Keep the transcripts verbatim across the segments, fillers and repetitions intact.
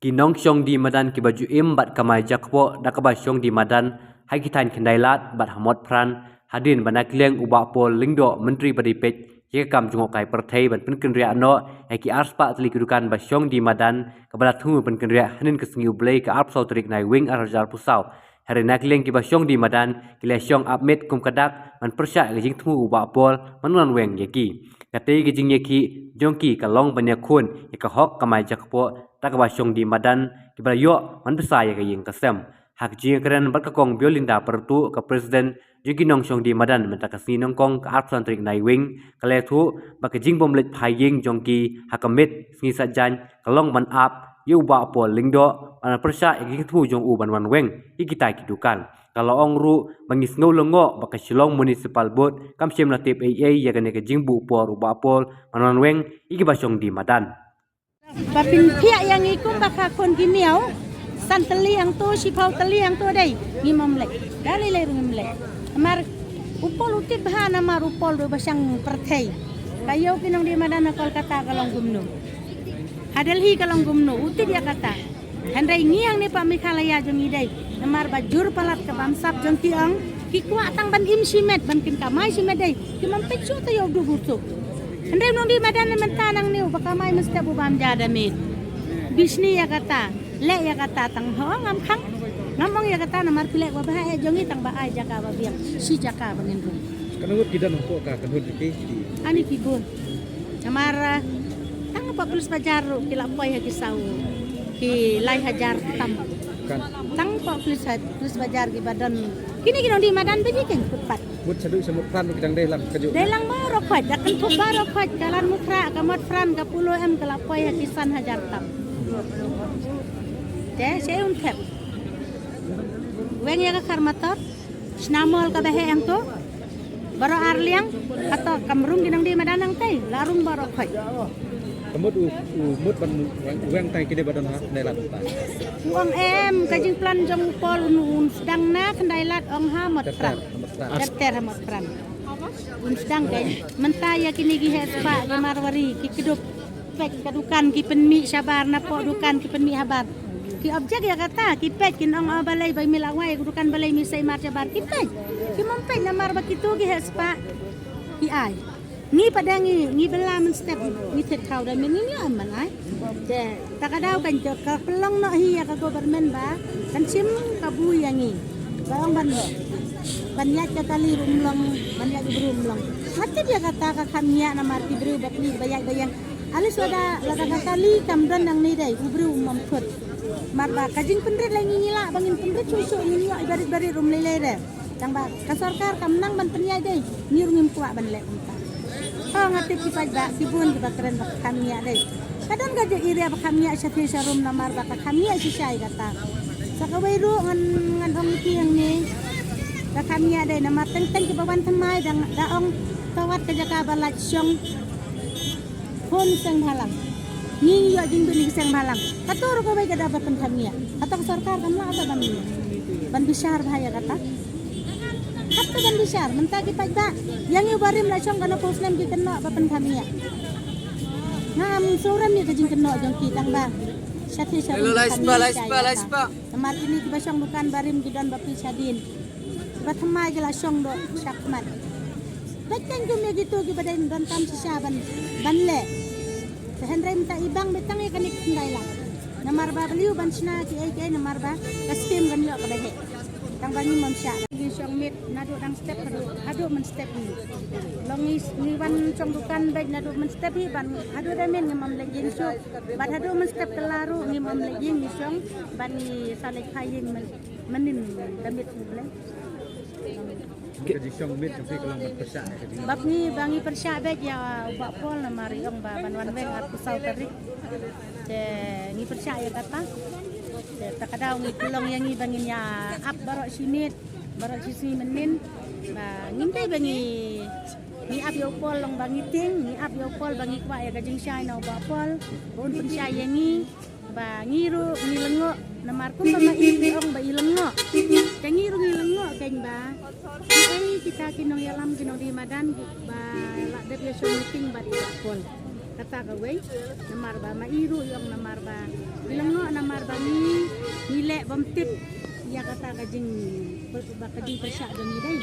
Ki nongshong die madan kiba ju im bad kamai jakpoh da kaba shong die madan ha ki thaiñ Khyndailad bad ha Motphran, hadien ba na ka liang u Bah Paul Lyngdoh, Myntri ba dei peit ïa ka kam jngohkai pyrthei ban pynkynriah noh ïa ki arspah tylli ki dukan ba shong die madan, kaba la thmu pynkynriah hynnin ka sngi U Blei ka arphew saw tarik Naiwieng arhajar arphew saw. Hynrei na ka liang kiba shong die madan ki la shong ap miet kum ka dak ban pyrshah ïa ka jingthmu u Bah Paul ban wan weng ïa ki. Katei ka jingïakhih jong ki ka long ban ïakhun ïa ka hok kamai jakpoh da kaba shong die madan kiba la ïoh ban bsa ïa ka ïing ka sem. Ha ka jingïakren bad ka Kong Biolinda Pyrtuh, ka President jong ki nongshong die madan mynta ka sngi Nyngkong ka arphew san tarik Naiwieng, ka la ïathuh ba ka jingbym leit phai ïing jong ki ha ka miet sngi Saitjaiñ ka long ban ap ïa u Bah Paul Lyngdoh ban pyrshah ïa ka jingthmu jong u ban wan weng ïa kita ki dukan. Ka la ong ruh ba ngi sngew lyngngoh ba ka Shillong Municipal Board kam shym la tip ei ei ïa kane ka jingbuh por u Bah Paul ban wan weng ïa kiba shong die madan. Ba pynphiah ïa ngi kum ba ka khun ki miaw, san tylli hangto, shiphew tylli hangto dei, ngim leh. Da lei lei ruh ngim leh. Namar u Paul u tip bha, namar u Paul ruh ba shang pyrthei. Ka ïew ki nongdie madan ha Kolkata ka long kumno, ha Delhi ka long kumno, u tip ïa kata. Hynrei ngi hangne pa Meghalaya jong ngi dei, namar ba jur palat ka bamsap jong ki ong, ki kwah tang ban im shimet, ban kin kamai shimet dei, kim peit shuh ta ïa u duk u tuk. Hynrei u nongdie madan mynta nangne u ba kamai mynstep u bam ja da miet. Bishni ïa kata, leh ïa kata tang ho ngam khang. Ngam ong ïa kata namar phi leh ba bha eh jong ngi, tang ba ai jaka ba biang, shi jaka ba ngin rung. Katno ngut ki don hapoh ka kynhun jong phi? Ani ki bun. Namar, ah, tang hapoh Police Bazar ruh ki la poi ha ki saw, ki lai hajar tam. Kan. Tang hapoh Police ha-, Police Bazar kiba don. Kine ki nongdie madan ba ki khein footpath. Mut shaduh sha Motphran ruh ki dang dei lang kajuh. Dei lang baroh khoit, da kynthup baroh khoit, ka Lad Mukhrah, ka Motphran, ka Polo M, ka la poi ha ki san hajar tam. Te, sha un thep. Weng ïa ka khar motor, shna mall kaba heh hangto. Baroh ar liang, hato kam rung ki nongdie madan hangtei, la rung baroh khoit. Ka mut u, u mut ban weng, weng tang kine ba don ha Khyndailad mynta. U ong em, ka jingplan jong u Paul un, un sdang na Khyndailad, ong ha Motphran. Ter ter ha Motphran. Ter ter ha Motphran. Un sdang kein, mynta ïa kine ki heh spah, ki Marwari, ki kdup. Peit ka dukan ki pynmih shabar, napoh dukan ki pynmih habar. Ki object ïa kata, ki peit, kin ong, oh, balei ba me la wai ka dukan, balei me sa imat shabar, ki peit. Kim peit namar ba kito ki heh spah ki ai. Ngi pat da ngi, ngi bylla mynstep, ngi thied khaw da mynmiet, ngi ïoh em ban ai. Te ta ka daw kan jop, ka pynlong noh hi ïa ka government ba kan shim kabu ïa ngi. Ba ong ban, ban ïaid ka kali ruh ym long, ban ïaid u briew ym long. Nga tip ïa kata ka kham ngiah namar ki briew ba pli ba ïaid ba ïeng. At least lada, lada ka kali kam don nangne dei, u briew um ym thut. Namar ba ka jingpynrit lei ngi, ngi lah ba ngin pynrit shuh shuh, ngin ïoh i barit barit ruh ym lei lei re. Tang ba ka sorkar kam nang ban pynïaid dei, ngi ruh ngim kwah ban leh kumta. Ho, nga tip ki paidbah ki bun kiba kren ba ka kham ngiah dei. Ka don ka jong area ba kham ngiah shathie sharum namar ba ka kham ngiah shisha ïa kata. Sa kawei ruh ngan, ngan ong ïa phi hangne, ka kham ngiah dei namar teng teng kiba wan thymmai da, da ong, to wat ka jaka ba lait shong. Khun seng bhalang. Ngi ngi ïoh jingbit ngi seng bhalang. Kato ruh kawei ka daw ba pynkham ngiah. Hato ka sorkar kam lah hato ban, ban bishar bha ïa kata. Hato ban bishar, mynta ki paidbah. Ïa ngi u barim la shong kano phew snem ki kynnoh ba pynkham ngiah. Ngam sngewrem ïa ka jingkynnoh jong ki tang ba shathie sharum. Hello, lai spah, lai spah, lai spah. Namar kine kiba shong dukan barim ki don ba phi shadien. Ba thymmai ki la shong doh shakhmat. Bad kan kum ïa kito kiba dei donkam shisha ban, ban leh. Te hynrei mynta i bang beit tang ïa kane ka Khyndailad. Namar ba balei u ban shna kiei kiei namar ba ka skim kan ïoh kaba heh. Tang ba ngim shah. Ngi shong miet naduh dang step haduh, haduh mynstep ngi. Long ngi, ngi wan shong dukan beit naduh mynstep hi ban haduh da miet ngim leit ïing shuh. Bad haduh mynstep kylla ruh ngim leit ïing, ngi shong ban ngi sa leit phai ïing myn, mynnin da miet U Blei. Ka jingshong miet jong phi ka long ban pyrshah ïa ka jing. Bad ngi ba ngi pyrshah beit ïa u Bah Paul namar i ong ba ban wan weng arphew saw tarik. Te ngi pyrshah ïa kata. Te ta ka daw ngi pynlong ïa ngi ba ngin ïa ap baroh shi miet, baroh shi sngi mynnin. Ba ngim dei ba ngi, ngi ap ïa u Paul long ba ngi tieng, ngi ap ïa u Paul ba ngi kwah ïa ka jingshai na u Bah Paul. Ba un pynshai ïa ngi. Ba ngi ruh ngi lyngngoh, namar kumba ma i i ong ba i lyngngoh. Te ngi ruh ngi lyngngoh kein ba kiei kita ki nongïalam, ki nongdie madan ba la dep ïa shong meeting bad i Bah Paul. Kata kawei, namar ba ma i ruh i ong namar ba i lyngngoh namar ba ngi, ngi leh bym tip ïa kata ka jing, ba ka jingpyrshah jong ngi dei.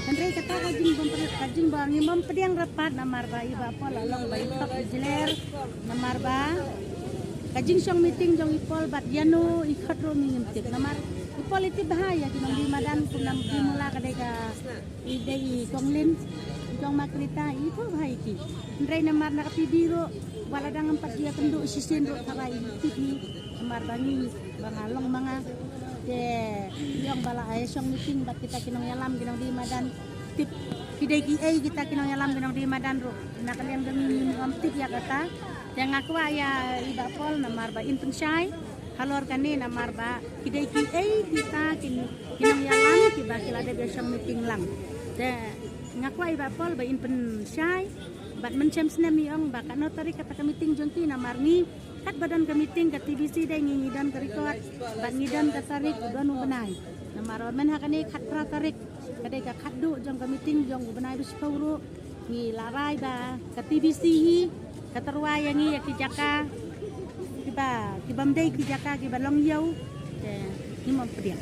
Hynrei kata ka jing bym pyrshah, ka jing ba ngi bym pdiang ryngkat namar ba i Bah Paul la long ba i thok i jler, namar ba ka jingshong meeting jong i Paul bad ïano i khot ruh ngi ngim tip namar i Paul i tip bha ïa ki nongdie madan, kumba ngi mula ka dei ka i dei i Kong Lin, i Kong Makrita, i tip bha ïa ki. Hynrei namar na ka T V ruh, wat la dang ngam pat ïakynduh shisien ruh, kaba i tip hi, namar ba ngi, ba nga long ma nga. Te i ong ba la ai shong meeting bad kita ki nongïalam, ki nongdie madan. Tip ki dei kiei kita ki nongïalam, ki nongdie madan ruh. Na ka liang jong ngi ngim tip ïa kata. Te nga kwah ïa i Bah Paul namar ba in pynshai halor kane namar ba ki dei kiei kita ki, ki nongïalam kiba ki la dep ïa shong meeting lang. Te nga kwah i Bah Paul ba in pynshai bad mynshem snem i ong ba katno tarik kata ka meeting jong ki namar ngi katba don ka meeting ka T V C dei ngi, ngi don ka record bad ngi don ka tarik, don u bnai. Namar ba myn ha kane khatphra tarik ka dei ka khatduh jong ka meeting jong u bnai ba shiphew ruh. Ngi la rai ba ka T V C hi ka tyrwa ïa ngi ïa ki jaka kiba, ki bym dei ki jaka kiba long ïew. Te ngim pdiang.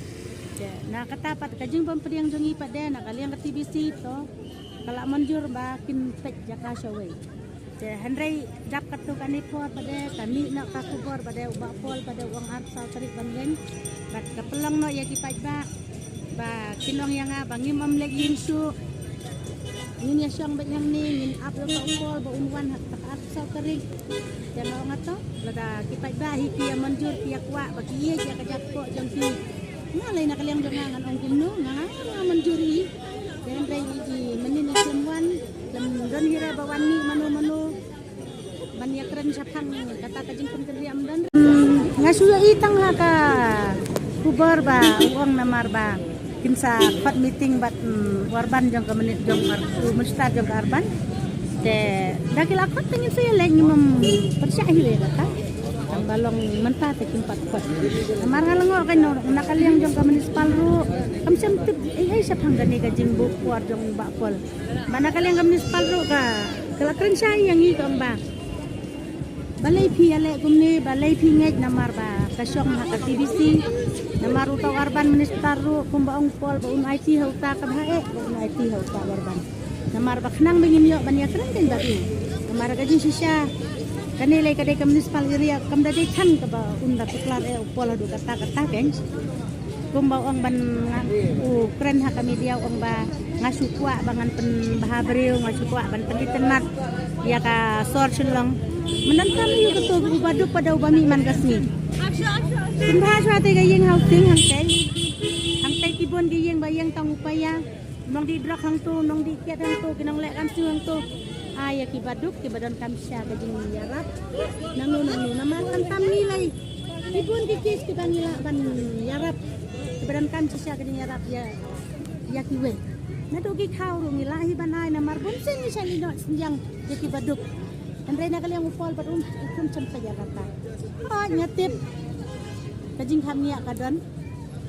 Te na kata pat ka jing bym pdiang jong ngi pat de na ka liang ka T V C to ka la mynjur ba kin peit jaka shawei. Te hynrei dap katto katne por pat de ka mih noh ka khubor pat de u Bah Paul pat de u ong arphew saw tarik ban ïeng. Bad ka pynlong noh ïa ki paidbah ba kin ong ïa nga ba ngim ym leh ïing shuh. Ngin ïa shong beit hangne, ngin ap ïa u Bah Paul ba un wan ha ka arphew saw tarik. Te nga ong ato, lada ki paidbah hi ki ïa mynjur, ki ïa kwah ba ki ïeit ïa ka jaka jong ki. Nga lei na ka liang jong nga ngan ong kumno, nga, nga mynjur hi. Te hynrei i, i mynnin i khlem wan, khlem don hi re ba wan mih mano mano ban ïakren shaphang kata ka jingpynkynriah ym don. Nga shu ïohi tang ha ka khubor ba u ong namar ba kin sa khot meeting bad, mm, u Urban jong ka mynit jong u Ar-, u Minister jong ka Urban. Te da ki la khot te ngin sa ïaleh, ngim pyrshah hi ïa kata. Tang ba long mynta te kim pat khot. Namar nga lyngngoh ka, na ka liang jong ka municipal ruh kam shym tip ei ei shaphang kane ka jingbuh por jong u Bah Paul. Ba na ka liang ka municipal ruh ka, ka la kren shai ïa ngi ka ong ba balei phi ïaleh kumne, balei phi ngeit namar ba ka shong ha ka T V C. Namar uta u Urban Minister ruh kumba ong u Paul ba un aiti ha uta ka bha eh, ba un aiti ha uta u Urban. Namar ba khnang ba ngin ïoh ban ïakren kein bad u. Namar ka jingshisha kane lei ka dei ka municipal area, kam da dei than kaba un da declare eh u Paul haduh katta katta kein. Kumba u ong ban nga, u kren ha ka media u ong ba nga shu kwah ba ngan pynbha briew, nga shu kwah ban pynlait tynmat ïa ka sor Shillong. Mynta kam ïoh kato uba duk pat da uba mih man ka sngi. Pynbha shuwa te ka ïing housing hangtei. Hangtei ki bun ki ïing ba ïeng tang u paia. Nongdih drok hangto, nongdih kiad hangto, ki nongleh kam siew hangto. Ai ïa kiba duk kiba donkam shisha ka jingïarap. Nangno nangno namar khamtam ngi lei. Ki bun ki case kiba ngi lah ban ïarap, kiba donkam shisha ka jingïarap ïa, ïa kiwei. Naduh ki khaw ruh ngi lah hi ban ai namar bun sien ngi shah ïehnoh synñiang ïa kiba duk. Hynrei na ka liang u Paul bad um, um shym peit ïa kata. Hooid nga tip ka jingkhapngiah ka don.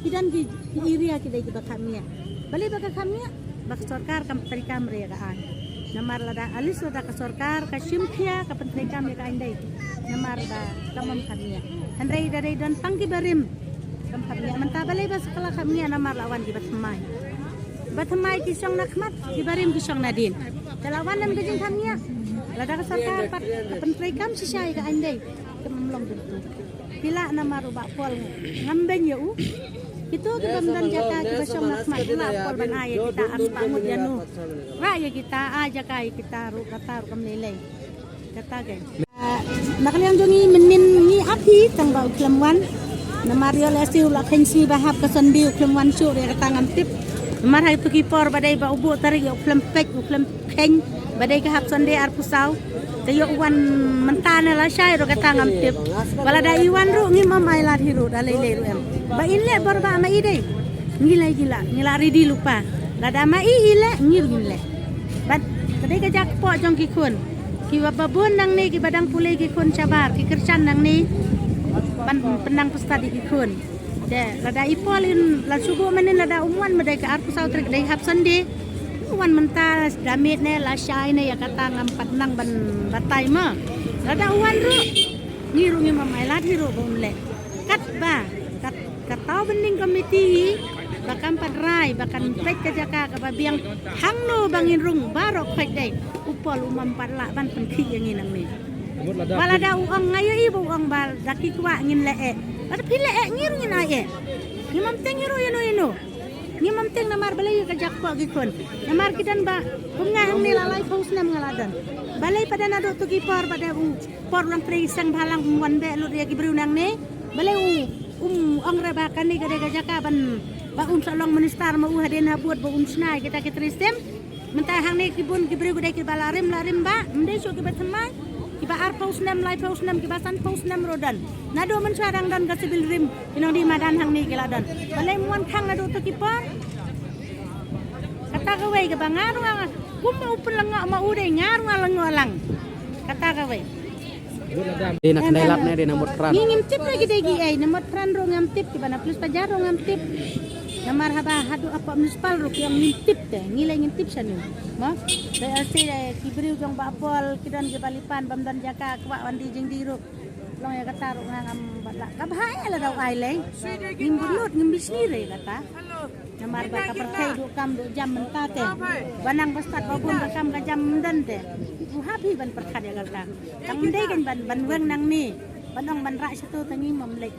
Ki don ki, ki area ki dei kiba khapngiah. Balei ba ka khapngiah? Ba ka sorkar kam treikam re ïa ka aiñ. Namar lada, at least lada ka sorkar ka shim khia ka pyntreikam ïa ka aiñ dei. Namar ba kam khapngiah. Hynrei da dei don tang ki barim kam khapngiah. Mynta balei ba sa ka la khapngiah? Namar la wan kiba thymmai. Ba thymmai ki shong na khmat, ki barim ki shong nadien. Te la wan lem ka jingkhapngiah. Lada ka sorkar pat ka pyntreikam shisha ïa ka aiñ dei. Kam long kumto. Phi lah namar u Bah Paul ngam beiñ ïa u. Kito ki bym don jaka kiba shong na khmat u Bah Paul ban ai ïa kita arspah ngut ïano. Rah ïa kita, ai jaka ïa kita ruh kata ruh kam lei lei. Kata kein. Na ka liang jong ngi mynnin ngi ap hi tang ba u khlem wan. Namar ïoh lehse u la kheiñ sngi ba hap ka Sunday u khlem wan shuh re kata ngam tip. Namar ha kito ki por ba dei ba u buh tarik ïoh u khlem peit u khlem kheiñ ba dei ka hap Sunday arphew saw. Te ïoh u wan mynta ne lashai ruh kata ngam tip. Ba lada i wan ruh ngim ym ailad hi ruh da lei lei ruh em. Ba in leh bor ba ma i dei. Ngi lei ngi la, ngi la ready lypa. Lada ma i i leh ngi ruh ngin leh. Bad ka dei ka jaka kpoh jong ki khun. Kiba bun nangne kiba dang pule ki khun shabar, ki kyrshan nangne ban pynnang pyrshah ïa ki khun. Te lada i Paul in la shu buh mynnin lada um wan ma dei ka arphew saw tarik dei hap Sunday. Wan mynta da miet ne lashai ne ïa kata ngam pat nang ban batai ma. Lada u wan ruh, ngi ruh ngim ai lad hi ruh ba un leh. Katba, kat, kata u bynning committee hi, ba kan pat rai, ba kan peit ka jaka kaba biang, hangno ba ngin rung baroh khoit dei. U Paul um pat lah ban pynkhih ïa ngi nangne. Ba lada u ong nga ïohi ba u ong ba da ki kwah ngin leh eh. Lada phi leh eh ngi ruh ngin ai eh. Ngim ym teng hi ruh ïano ïano. Ngim ym teng namar balei ka jaka ki khun. Namar ki don ba kum nga hangne la laiphew snem nga la don. Balei pat da naduh tu ki por pat da u por u Nongtrei Seng Bhalang um wan beh lut ïa ki briew nangne. Balei u um ong re ba kane ka dei ka jaka ban ba un sa long minister ma u hadien habud ba un shna ïa kita ki trei stem. Mynta hangne ki bun ki briew ki dei kiba la rim la rim ba, ym dei shuh kiba thymmai, kiba arphew snem, laiphew snem, kiba sanphew snem ruh don. Naduh mynshuwa dang don ka civil rim, ki nongdie madan hangne ki la don. Balei ym wan khang naduh tu ki por? Kata kawei kaba nga ruh nga, kum ma u pynlyngngoh ma u dei nga ruh nga lyngngoh lang. Kata kawei. Dei na khyndai lad ne dei na mut phran. Ngi ngim tip na ki dei ki ei, na mut phran ruh ngam tip, kiba na police bazar ruh ngam tip. Namar haba haduh hapoh municipal ruh ki ong ngim tip te, ngi lei ngim tip shano. Mo? Dei arsi dei ki briew jong Bah Paul, ki don kiba lipan bym don jaka, kwah wan die jingdie ruh. Long ïa kata ruh nga ngam pat lah. Ka bha ïa lada u ai lei. Ngim bynnud, ngim bishni re kata. Namar ba ka pyrthei duh kam duh jam mynta te. Ba nang ba stad ba bun ba kam ka jam ym don te. U hap hi ban pyrkhat ïa kata. Tang ym dei kan ban, ban weng nangne. Ban ong ban rah shato te ngim ym leit.